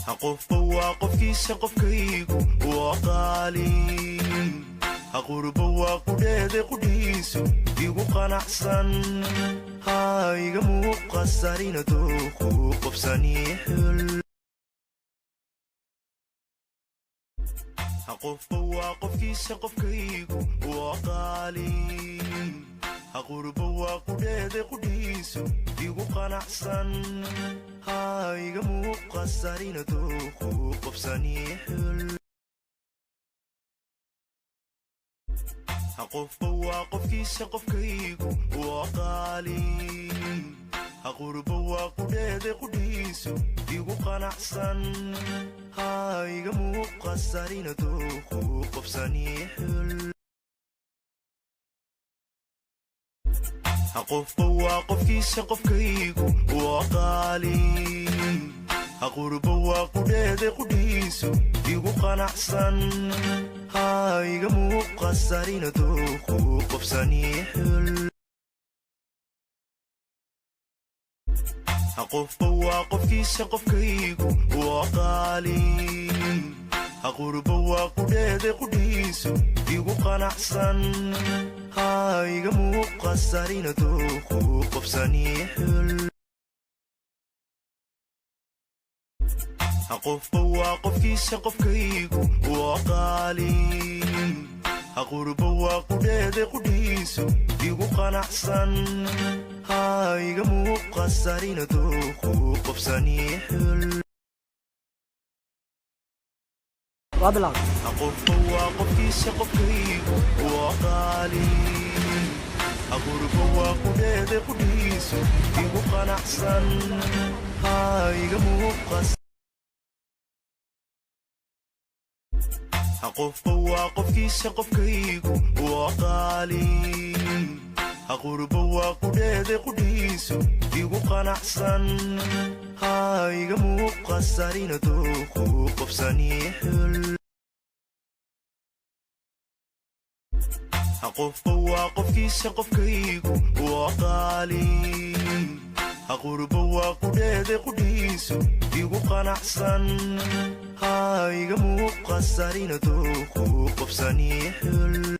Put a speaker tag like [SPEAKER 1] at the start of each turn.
[SPEAKER 1] Qofba waa qofkiisa, qofkaygu waa qaali. Qurba waa qudheede qudhiisu igu qanacsan, ha iga muuqasarina dooqu qofsani xul. Qofba waa qofkiisa, qofkaygu waa qaali. Qurba waa qudheede qudhiisu igu qanacsan, ha iga muuqasarina dooqu qofsani xul. Qofba waa qofkiisa, qofkaygu waa qaali. Qurba waa qudheede qudhiisu igu qanacsan, ha iga muuqasarina dooqu qofsani xul. Qofba waa qofkiisa, qofkaygu waa qaali. Qurba waa qudheede qudhiisu igu qanacsan, ha iga muuqasarina dooqu qofsani xul. Qofba waa qofkiisa, qofkaygu waa qaali. Qurba waa qudheede qudhiisu igu qanacsan, ha iga muuqasarina dooqu qofsani xul. Qofba waa qofkiisa, qofkaygu waa qaali. Qurba waa qudheede qudhiisu igu qanacsan, ha iga muuqasarina dooqu qofsani xul.
[SPEAKER 2] Waa bilaabay.
[SPEAKER 1] Qofba waa qofkiisa, qofkaygu waa qaali. Qurba waa qudheede qudhiisu igu qanacsan, ha iga muuqas. Qofba waa qofkiisa, qofkaygu waa qaali. Qurba waa qudheede qudhiisu igu qanacsan, ha iga muuqasarina dooqu qofsani xul. Qofba waa qofkiisa, qofkaygu waa qaali. Qurba waa qudheede qudhiisu igu qanacsan, ha iga muuqasarina dooqu qofsani xul.